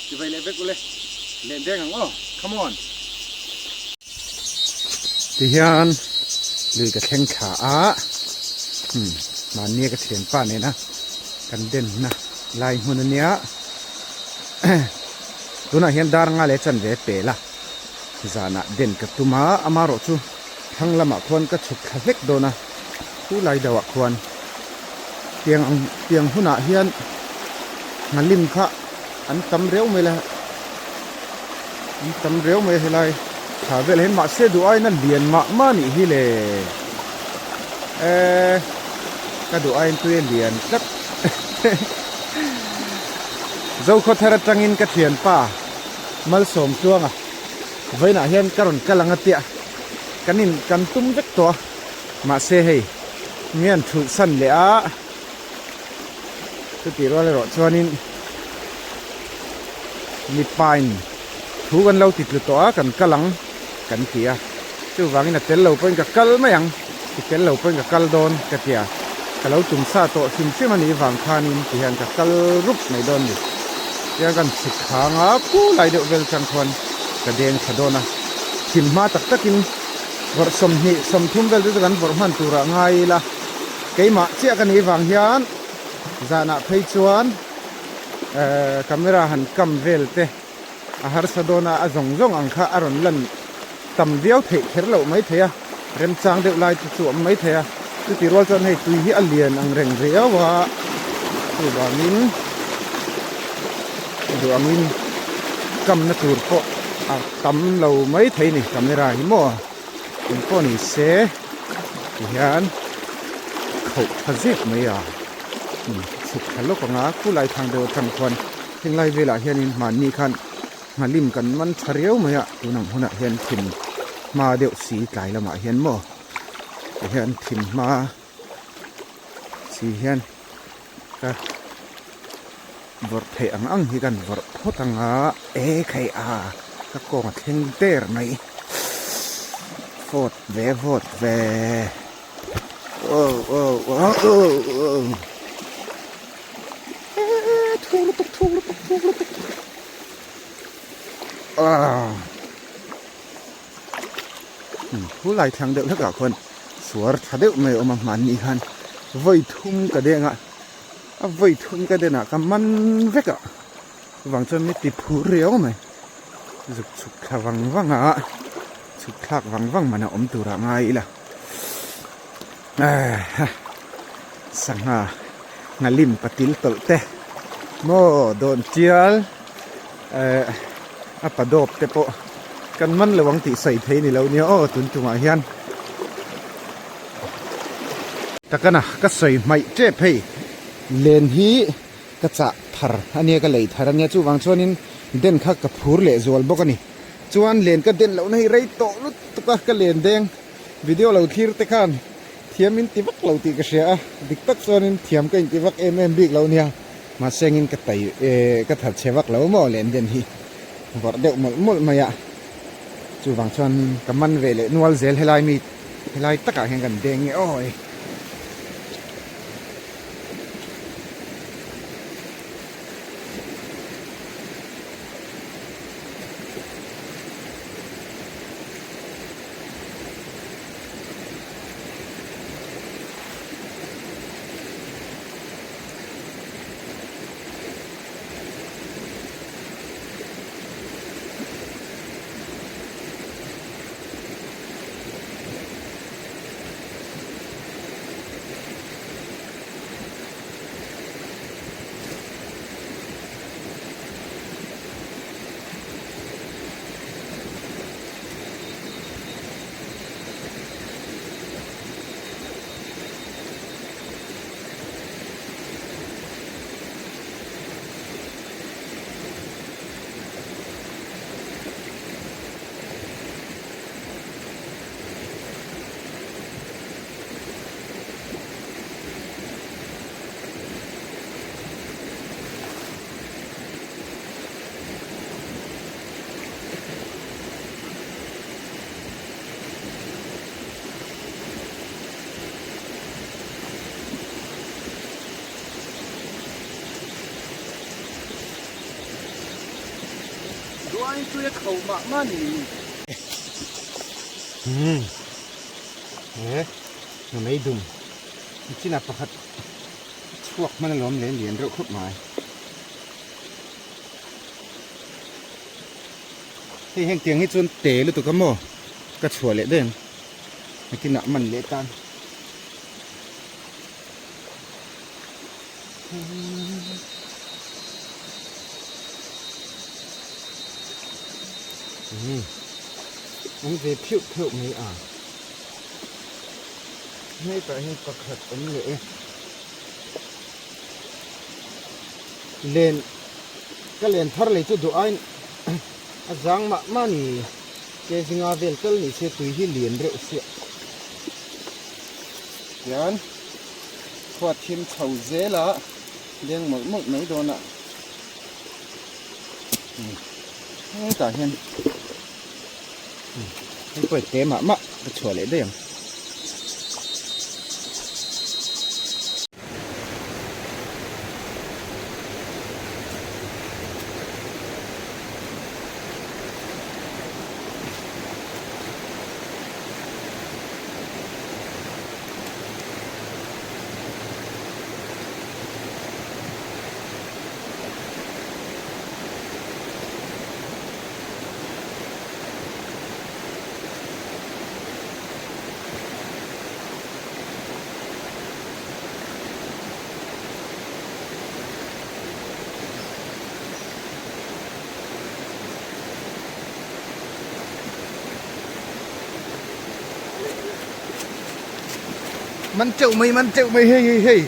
Tivei leh vek ule leh deng ang aw come on. Tihian lui ka thleng thla a umm mahnia ka thianpa nena kan denna lai hmun ania tunah hian dar nga leh chanve pel a zanah den ka tum a amaherawh chu thlang lamah khuan ka chhuk thla hlek dawn a chu lai deuhah khuan tiang ang tiang hunah hian nghalim kha an tam riau mai la an tam riau mai helai thla velah hian mahse duh aiin a lian mah mah anih hi le eee ka duh aiin tui a lian tlat Zokhawthar atangin ka thianpa Malsawm Tluanga vawiinah hian ka rawn kal ang a tia kan in kan tum vek tawh a mahse hei nge an thulh san leh a. Chutih rual erawh chuanin mipain thu kan lo ti tlu tawh a kan kal ang kan ti a chuvangin a tel lo pawhin ka kal mai ang ti tel lo pawhin ka kal dawn ka ti a ka lo tum sa tawh hrim hrim a nih vang khanin ti hian ka kal rup mai dawn a ni tiang kan chhuk thlang a khu lai deuh vel chang khuan ka deng thla dawn a thim hma tak takin vawrh 20 30 vel te chu kan vawrh hman turah ngai ila. Keimah chiah ka nih vang hian zanah phei chuan ehh camera han kam vel te a harsa dawn a, a zawng zawng ang kha a rawn lan tam viau theih kher loh mai thei a, remchang deuh lai te chu a awm mai thei a, chutih rual chuan hei tui hi a lian ang reng riau a, chuvangin duh angin kamna tur pawh a tam lo mai thei a ni camera hi maw. Eng pawh ni se tihian khauh tha zek mai a chhuk thla lawk ang a khulai thang deuh atang khuan henglai velah hianin mahni khan nghalim kan man tha riau mai a tunang hunah hian thim hma deuh si tlai lamah hian maw tihian thim hma si hian ka vawrh theih ang ang hi kan vawrh phawt ang a e khai a ka kawng a thleng der mai vawt ve vawt ve aw aw aw aw e thuk lutuk thuk lutuk thuk lutuk ah Thu lai thlang deuh hlekah khuan suar tha deuh mai a awm a hmanni khan vawi thum ka deng a a vawi thum ka den ah ka man vek a chuvang chuan mi ti phur riau mai zuk chhuk thla vang vang a chhuk thlak vang vang man a awm tur ah ngai ila ah sangha nghalim patil tawlh te maw dawn tial eh a pa dawp te pawh kan man lo ang tih sawi thei ni lo nia aw tun tumah hian takana ka sawi hmaih tep hei len hi ka chah thar ania ka lei thar ania chuvang chuanin den kha ka phur leh zual bawk a ni chuan len ka den lohna hi rei tawh lutuk a ka len deng video lo thlir te khan thiam in ti vak lo tih ka hria a dik tak chuanin thiam ka inti vak em em bik lo nia. Mahse engin ka tai eh ka that chhe vak lo maw len den hi vawrh deuh mawlh mawlh mai a, chuvang chuan ka man ve leh nual zel helai mi helai takah hian kan deng nge awi. Duain tui a tho mah mah ni. Umm he hna mei dum chinah pakhat a chhuak hman alawm leh lian reuh khawp mai. Hei heng tiang hi chuan te lutuk a maw ka chhuah leh daih ang nakinah man leh tan. Umm awm ve pheuh pheuh mai a hetah hian pakhat awm leh e len ka len thar lei chu duh aiin a zang mah mah a ni ke zinga vel tal ni se tui hi lian reuh siah tian. Chhuat thim chho zel a leng mawlh mawlh mai dawn a hetah hian hei pawh te mah mah ka chhuah leh daih ang. Man teuh mai man teuh mai hei hei hei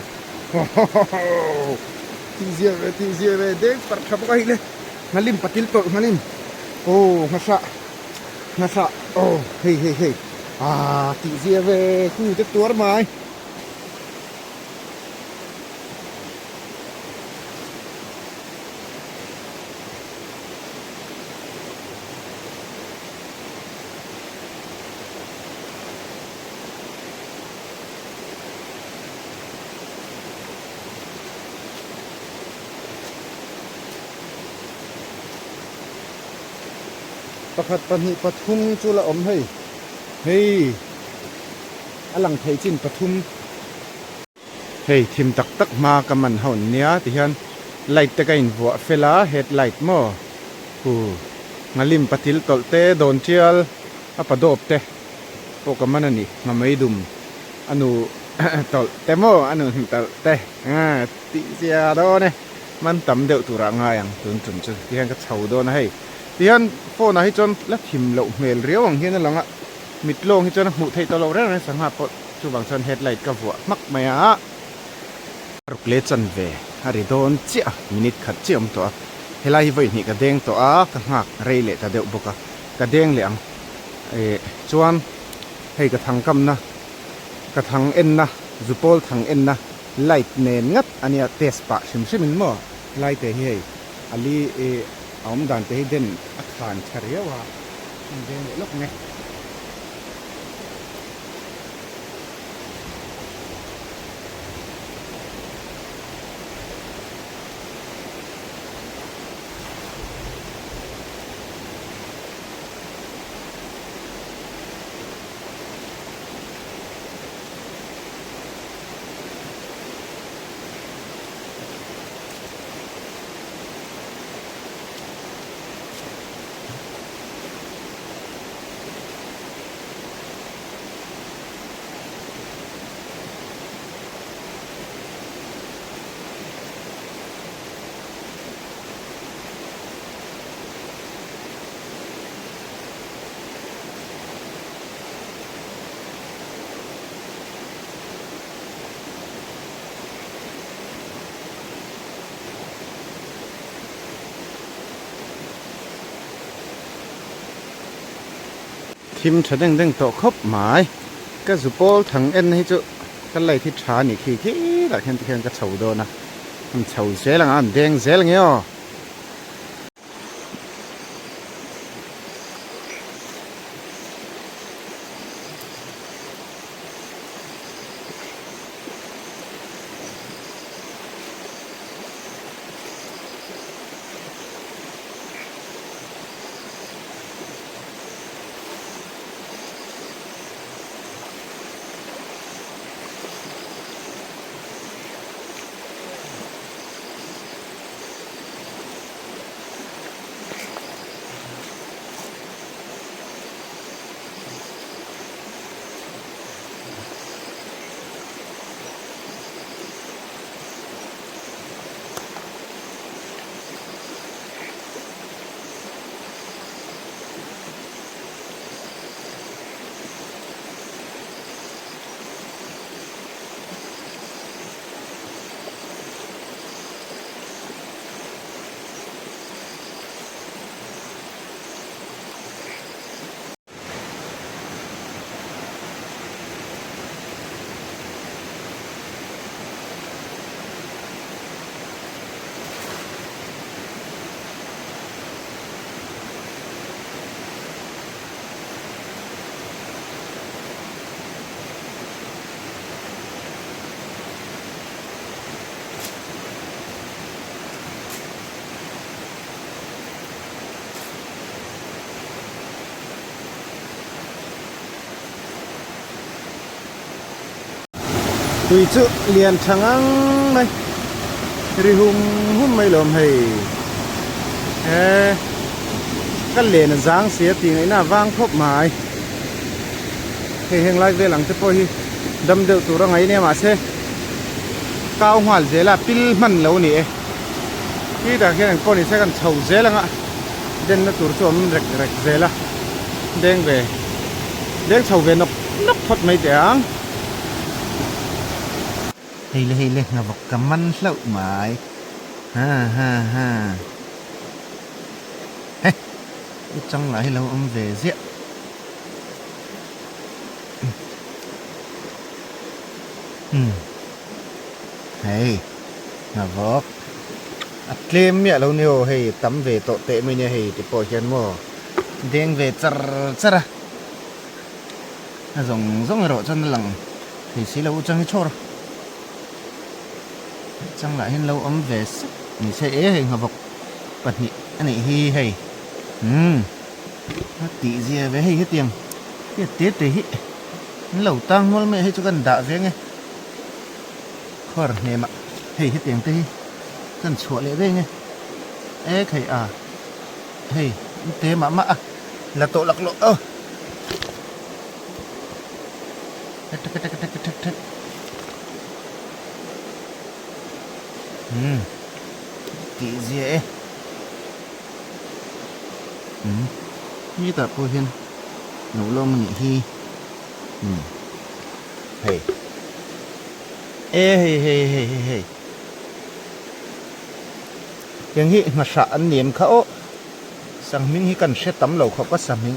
tih zia ve tih zia ve deng parh tha bawk a hei le nghalim patil tawlh nghalim aw nghahrah nghahrah aw hei hei hei ah tih zia ve khu te tuar mai. Pakhat pahnih pathum chu la awm hei hei a lang thei chin pathum hei thim tak tak hma ka man ho nia tihian light te ka invuah fel a headlight maw hu nghalim patil tawlh te dawn tial a padawp te pawh ka man a ni nghamei dum a nu tawlh te maw a nu tawlh te tih zia dawn e man tam deuh turah ngai ang tun tum chu tihian ka chho dawn a hei tihian phone ah hi chuan la thim loh hmel riau ang hian a lang a mit lawng hi chuan a hmuh theih tawh loh reng reng sangha pawh chuvang chuan headlight ka vuah hmak mai a ruk leh chanve a ri dawn chiah a minute khat chiah a awm tawh a helai hi vawi hnih ka deng tawh a ka nghak rei leh ta deuh bawk a ka deng leh ang. Ih chuan hei ka thang kamna ka thang enna zupawl thang enna light nen ngat a nia test pah hrim hrim in maw helai te hi hei a li ih a awm dan te hi den a khan tha riau a an veng leh lawk nge. Thim tha deng deng tawh khawp mai. Ka zu pawl thang en hi chu ka light hi tha a nih khi khi lah khian tikhian ka chho dawn a. An chho zel ang a, an deng zel ang e aw. Tui chu lian tha ngang mai ri hum hum mai lawm hei he ka len a zang si a tih ngaihna a vang khawp mai hei heng lai vel ang te pawh hi dam deuh tur a ngaih nia mahse kau nghal zel a pil hman lo a ni e khitah khian engpawh ni se kan chho zel ang a denna tur chu awm rek rek zel a deng ve deng chho ve nawk nawk phawt mai teh ang. Hei le hei le nghavawk ka man hlauh mai ha ha ha he i chang lah hi lo awm ve ziah umm hei nghavawk a tlem miah lo ni aw hei tam ve tawh teh mai nia hei ti pawh hian maw deng ve char char a. A zawng zawng erawh chuan a lang thei si lo chang hi chhawr chang lah hian lo awm ve sek ni se e hei nghavawk pahnih a nih hi hei umm a tih zia ve hei hetiang hei te te hi an lo tang nual mai a hei chu kan dah ve nge khuar hnemah hei hetiang te hi kan chhuah leh daih nge ek hei a hei an te mah mah a la tawh laklawh aw. Umm tih zia e umm hetah pawh hian lo lawm a nih hi umm hei e hei hei hei hei hei tiang hi nghahrah an ni em kha aw. Sanghming hi kan hre tam lo khawp a, sahming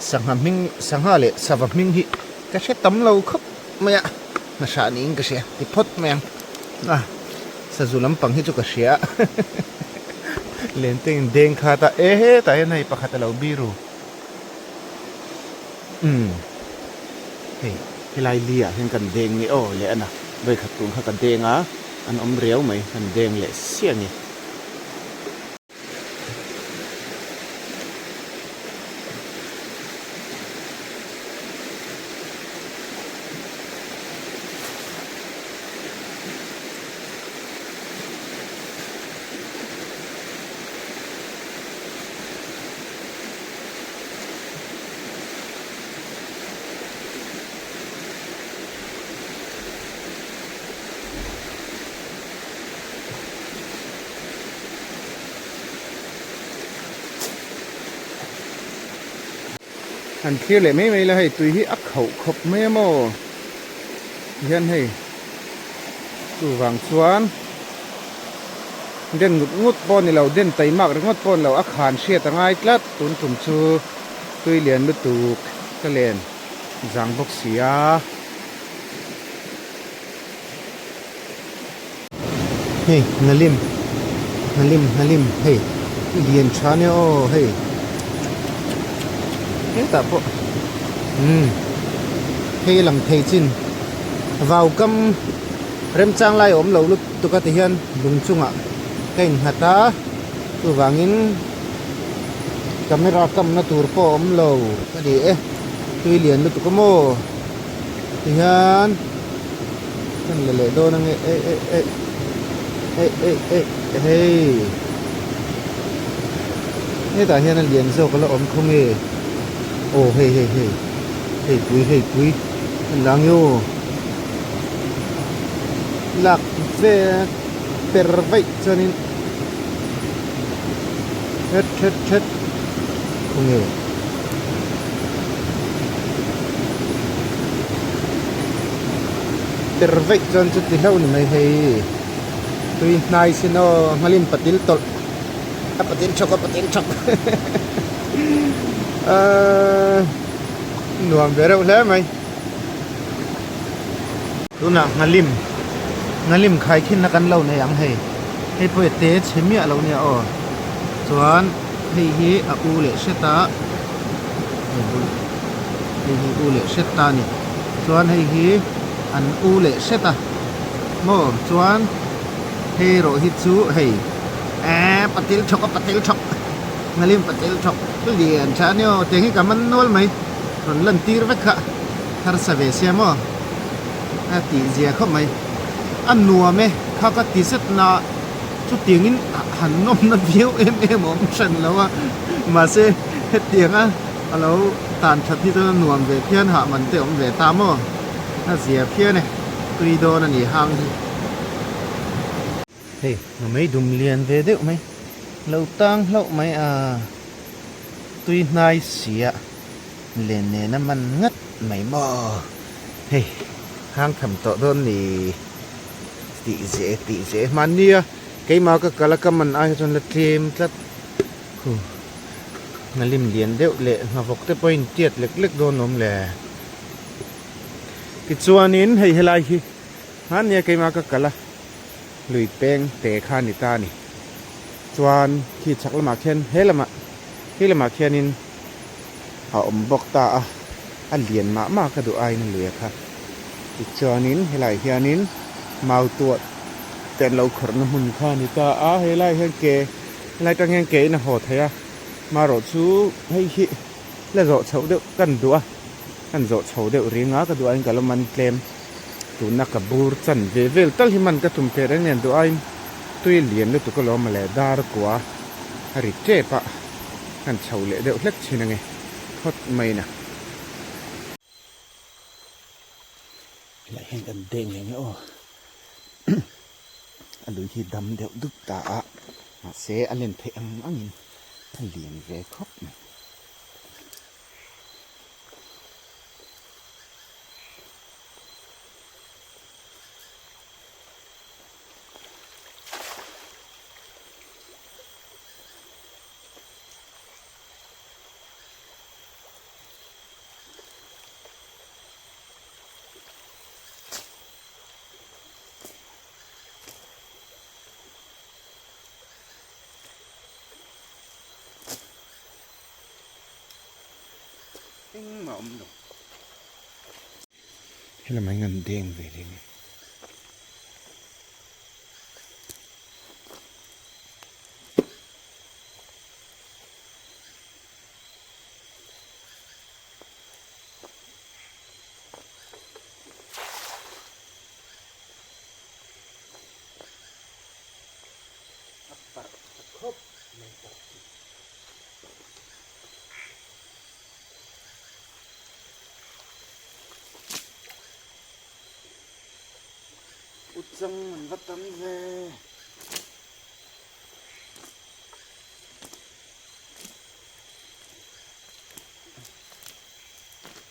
sangha hming sangha leh sava hming hi ka hre tam lo khawp mai a, hnahrah niin ka hria ti phawt mai ang a, sazu lampang hi chu ka hria a lenteng in deng khat a e hetah hian hei pakhat a lo biru umm hei helai li ah hian kan deng nge aw leh a na vawikhat tun kha ka deng a an awm riau mai kan deng leh siah a ni. Han thlir leh mai mai la hei tui hi a khauh khawp mai a maw tihian hei chuvang chuan den ngut ngut pawh a ni lo den taimak ringawt pawh a ni lo a khan hriat a ngai tlat tun tum chu tui lian lutuk ka len zang bawk si a. Hei Nalim Nalim Nalim hei lian tha nia aw hei hetah pawh umm hei lang thei chin vau kam remchang lai a awm lo lutuk a tihian lung chungah ka innghat a chuvangin camera kamna tur pawh a awm lo a ni e tui lian lutuk a maw tihian. Kan la leh dawn ange eh eh eh eh eh eh hei hetah hian a lian zawk a la awm khaw nge aw hei hei hei hei pui hei pui a la nge aw lak vel per vaih chuanin thet thet thet khaw nge. Per veih chuan chu ti hlauh ni mai hei tui hnai sin aw nghalin patil tawlh a patil thawk a patil thawk ahh nuam ve reuh hle mai tunah nghalim nghalim khai khin na kan lo nei ang hei hei pawh hi te chhe miah lo nia aw chuan hei hi a u leh hret a hei bul hei hi u leh hret ta a ni chuan hei hi an u leh hret a maw chuan hei erawh hi chu hei eee patil thawk a patil thawk nghalim patil thawk lian tha a ni aw tiang hi ka man nual mai rawn lan tir vek kha harsa ve sia maw. A tih zia khawp mai. A nuam e, kha ka ti zet na chutiangin han nawmna viau em em a awm hran lo a, mahse hetianga a lo tan that hi chuan a nuam ve phian hah man te a awm ve ta maw? A zia phian e, tui dawn a ni hang hi. Hei ngawmei dum lian ve deuh mai lo tang hlauh mai a tui hnai sia len nen a man ngat mai maw hei hang tham tawh dawn ni tih zeh tih zeh hmannia keimah ka kal a ka man ai chuan la tlem tlat khu nghalim lian deuh leh nghavawk te pawhin tiat lek lek dawn awm le tichuanin hei helai hi hmannia keimah ka kal a. Lui peng te kha a ni ta a ni. Chuan khi chhak lamah khian he lamah khi lamah khianin a awm bawk ta a, a lian mah mah ka duh aiin a lui a kha. Tichuanin helaiah hianin mau tuah te an lo khawrhna hmun kha a ni ta a, helaiah hian ke helai atang hian ke in a haw thei a, marawh chu hei hi la zawh chhoh deuh kan duh a, kan zawh chho deuh ring a ka duh aiin ka la man tlem. Tuna ka bur chan ve vel tal hi man ka tum teh reng nen duh aiin tui lian lutuk alawm a leh dar kua a ri tep a, kan chho leh deuh hlek thin ange phawt mai na. Helai hian kan deng leh nge aw a lui hi dam deuh dup ta a mahse a len theih ang angin a lian ve khawp mai. Engmah a awm lo. Helam ah hian an deng ve leh nge. A parh ta khawp mai parh chu. U chang an va tam ve.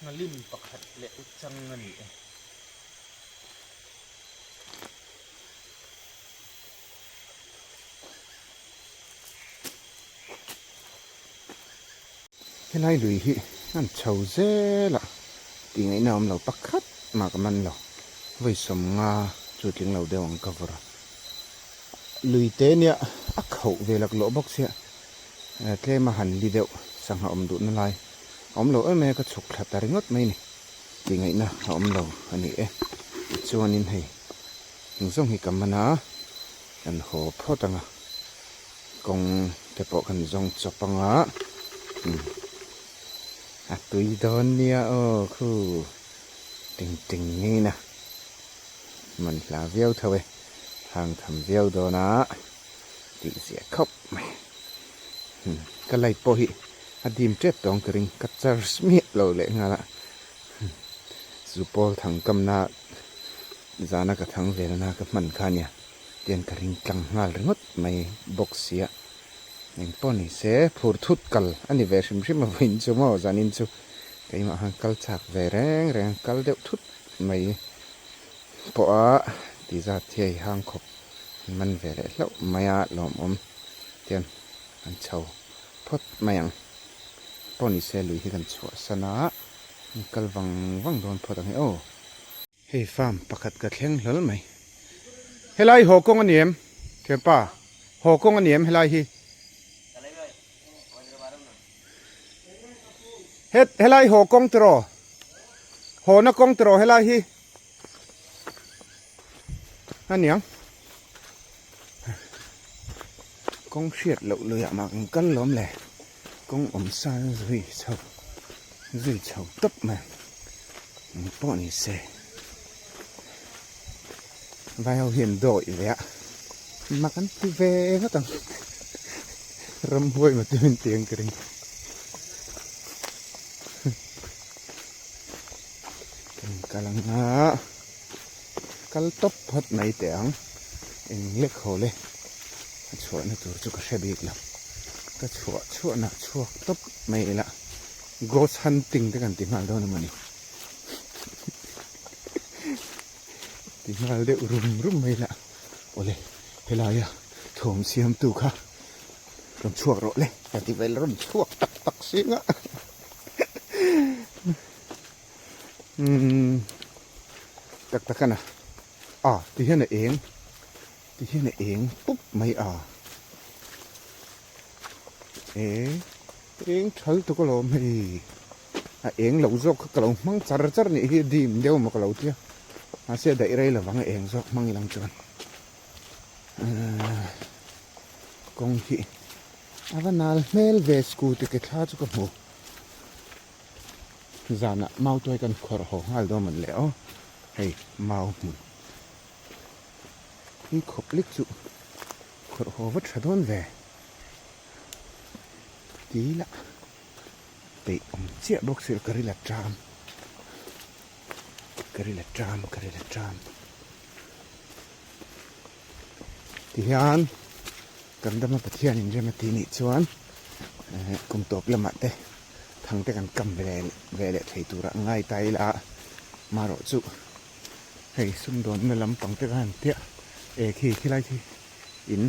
Nghalim pakhat leh u chang a ni e. Helai lui hi an chho zel a tih ngaihna a awm lo pakhat mah ka man lo vawi sawmnga chu tling lo deuh ang ka vawrh a lui te nia a khauh ve laklawh bawk sia tlem a han li deuh sangha awm duhna lai a awm lo em em a ka chhuk thla ta ringawt mai a ni tih ngaihna a awm lo a ni e tichuanin hei eng zawng hi ka man a kan haw phawt ang a. Kawng te pawh kan zawng chawp ang a, a tui dawn nia aw khu ting ting ngei na man hla viau tho e, hang tham viau dawn a tih ziah khawp mai. Ka light pawh hi a dim tep tawng ka ring, ka charge miah lo leh nghal a, Zupawl thang kamna zana ka thang velna ka hman kha nia. Tian ka ring tlang nghal ringawt mai bawk sia. Eng pawh ni se phur thut kal a ni ve hrim hrim a vawiin chu maw zanin chu keimah khan kal chak ve reng reng a kal deuh thut mai pawh a ti zat hi a i hang khawp an man ve leh hlauh mai a lawmawm tian an chho phawt mai ang. Pawh ni se lui hi kan chhuahsan a an kal vang vang dawn phawt ang e aw. Hei farm pakhat ka thleng hlawl mai. Helai haw kawng a ni em? Thianpa, haw kawng a ni em helai hi? Het, helai haw kawng tiraw? Hawna kawng tiraw helai hi? A niang. Kawng hriat loh luiah mah kan kal lawm le. Kawng awm sa zui chho zui chho tawp mai. Eng pawh ni se. Vai ho hian dawih ve a, mak an ti ve ngawt ang. Ramhuai maw min ti ang ka ring. Kan kal ang a, kal tawp phawt mai teh ang. Eng lek haw le, a chhuahna tur chu ka hre bik lo. Ka chhuah chhuahna chhuak tawp mai ila, ghost hunting te kan ti nghal dawn emaw ni. Ti nghal deuh rum rum mai ila, awle helaia thawm siamtu kha rawn chhuak rawh le ka ti vel rawn chhuak tak tak sing a. Umm tak tak a na a ti hian a eng ti hian a eng pup mai a e eng thal tuk alawm hei a eng lo zawk kha ka lo hmang char char nih hi dim deuh maw ka lo tia mahse a daih rei lovang a eng zawk hmang ilang chuan ahh kawng hi a va nal hmel ve scooty ke thla chu ka hmu. Zanah mau tuai kan khawrh haw nghal dawn mawn le aw, hei mau hmun hi khawp lek chu khawrh haw va tha dawn ve ti ila peih awm chiah bawk si ka ril a ṭam ka ril a ṭam ka ril a ṭam tihian kan dama Pathian inrem a tih nih chuan kum tawp lamah te thang te kan kam ve ve leh thei turah an ngai ta ila marawh chu hei sumdawnna lampang te khan tiah e khi khilai khi in.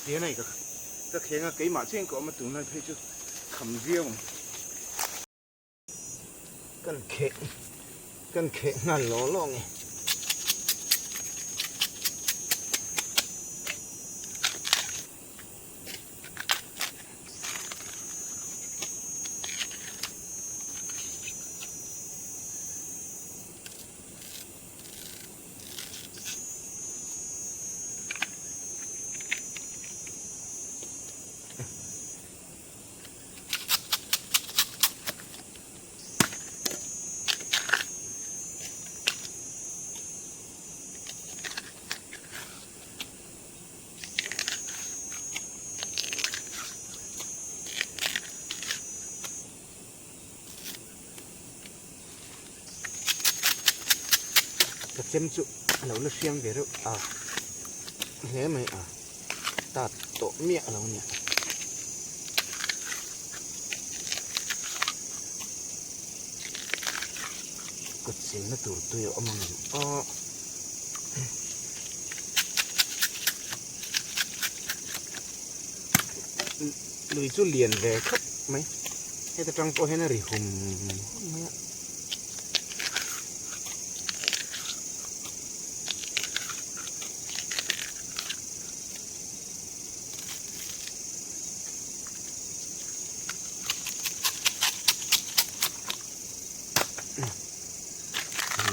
Tian hei ka kheng a keimah chiah in ka awm a tunlai phei chu kham viau ang. Kan kheh kan kheh nghal law law ang e. Ka chem chu a lo la hriam ve reuh a hle mai a tat tawh miah lo nia. Kut silna tur tui a awm ang em aw. Lui chu lian ve khawp mai heta tang pawh hian a ri hum hum mai a.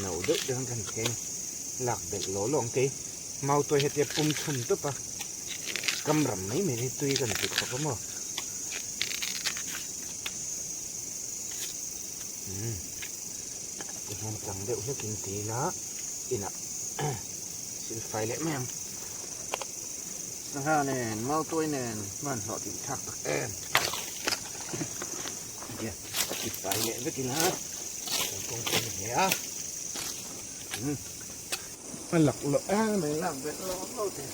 No deuh deuh an kan thleng lak belh law law ang kei mau tuai hetia pum chhum tawp a kam ram mai mai hi tui kan ti khawp a maw umm tihian tang deuh hlek in ti ila inah silfai leh mai ang sangha nen mau tuai nen hmanhlawh tih thlak tak em. Tia ti fai leh vek ila kan kawng pawh ni hle a umm a lak loh em mai lak belh lo lo te.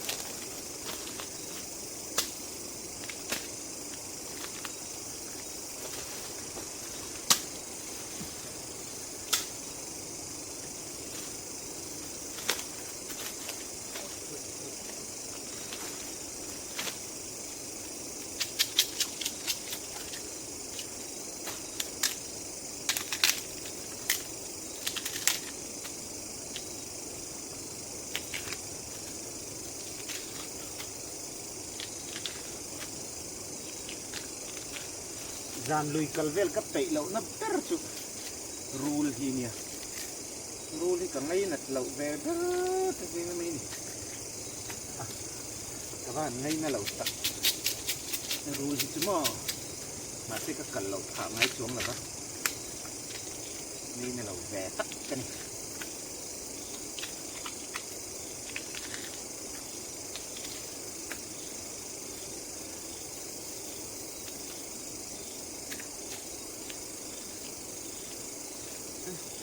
Zan lui kal vel ka peih lohna ber chu rul hi nia. Rul hi ka ngainat loh ve ber ta zing a mai ni. A ka va han ngaina lo tak. Rul hi chu maw mahse ka kal loh phah ngai chuang lo va. Ngaina lo ve tak ka ni.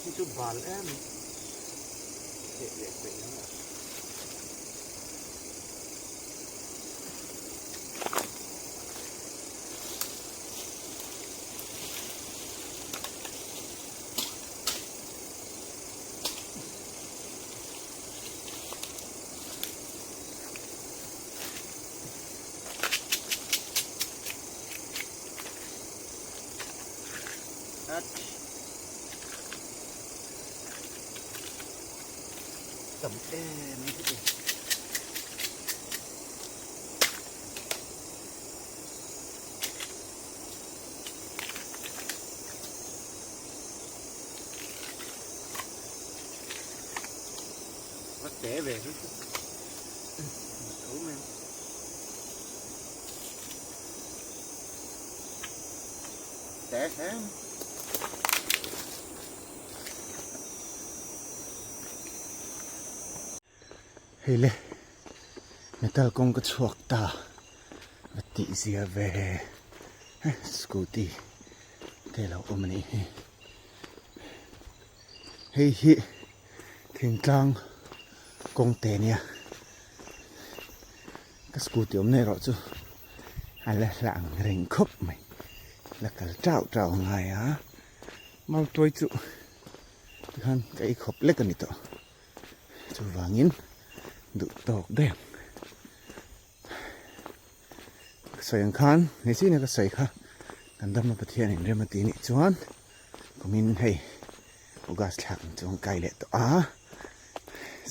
Hei chu bal em theh leh peih ang a. Tam em mai hi Va té ve chu tho mai té hle Hei le metal kawng ka chhuak ta a tih zia ve scooty te lo awm a nih hi. Hei hi thingtlang kawng te nia ka scooty awmna erawh chu a la hla ang reng khawp mai la kal tau tau a ngai a mautuai chu tikhan ka ei khawp lek a ni tawh chuvangin duh tawk daih ang ka sawi ang khan hmeichhe ina ka sawi kha kan dam a Pathian in rem a tih nih chuan. Kumin hei August thlak ang chuan kai leh tawh a,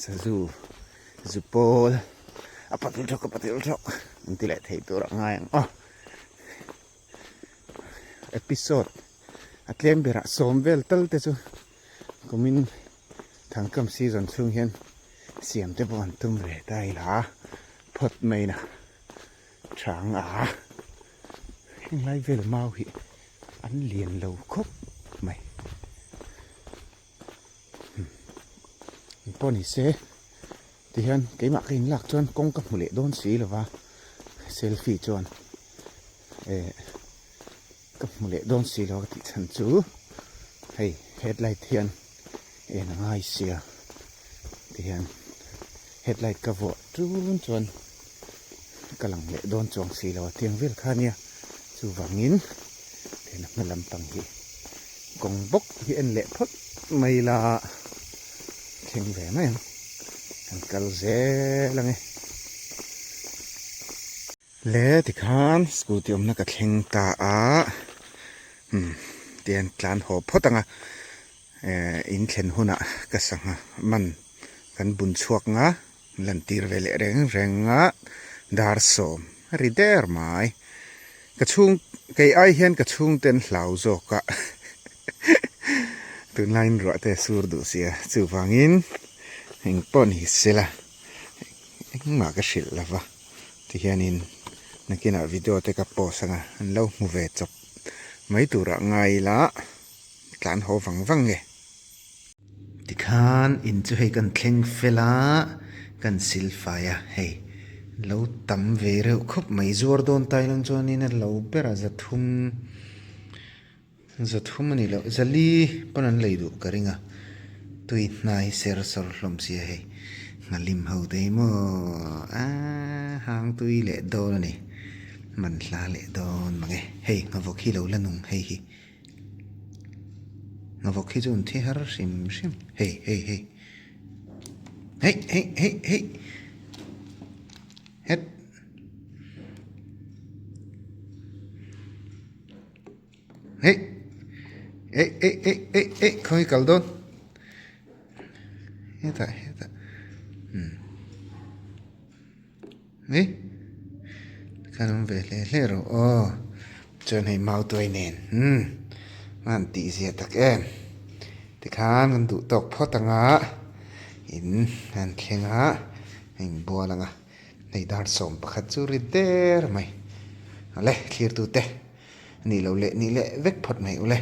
sazu zu pawl a patil thawk a patil thawk an ti leh thei tur a ngai ang aw. Episode a tlem berah sawm vel tal te chu kumin thangkam season chhung hian siam te pawh an tum ve ta ila phawt mai na chang a heng lai vel mau hi. An lian lo khawp mai. Engpawh ni se tihian keimah ka inlak chuan kawng ka hmu leh dawn si lo va, selfie chuan eh ka hmu leh dawn si lo a tih chhan chu hei headlight hian en a ngai sia tihian headlight ka vuah tun chuan ka lang leh dawn chuang si lo a tiang vel kha ania chuvangin hena hma lampang hi kawng bawk hi en leh phawt mai ila thleng ve mai ang kan kal zel ange. Le tikhan scooty awmna ka thleng ta a umm tihian tlan haw phawt ang a eh in thlen hunah ka sangha man kan bun chhuak nga. Lantir ve leh reng reng a, dar sawm a ri der mai. Ka chhung, kei ai hian ka chhungte an hlau zawk a, tunlaiin ruah te a sur duh sia, chuvangin eng pawh ni sela engmah ka hrilh lo va, tihianin nakinah video te ka post anga an lo hmu ve chawp mai turah ngai ila tlan haw vang vang nge. Tikhan in chu hei kan thleng fel a, kan sil fai a, hei lo tam ve reuh khawp mai zuar dawn ta ila chuanin a lo ber a zathum zathum a ni loh zali pawn an lei duh ka ring a tui hnai ser sawr hlawm sia hei nghalim ho te hi maw aaa hang tui leh dawn a ni man hla leh dawn mange hei nghavawk hi lo la nung hei hi. Hnavawk hi chu an thi har hrim hrim hei hei hei hei hei hei hei het hei ei ei ei ei ei khawnge kal dawn hetah hetah umm hei khan awm ve hle hle rawh aw. Chuan hei mautuai nen umm a han tih zia tak em tikhan kan duh tawk phawt anga in an thleng a a inbual ang a hei dar 11 chu ri der mai awle thlir tute a nih loh leh nih leh vek phawt mai ule.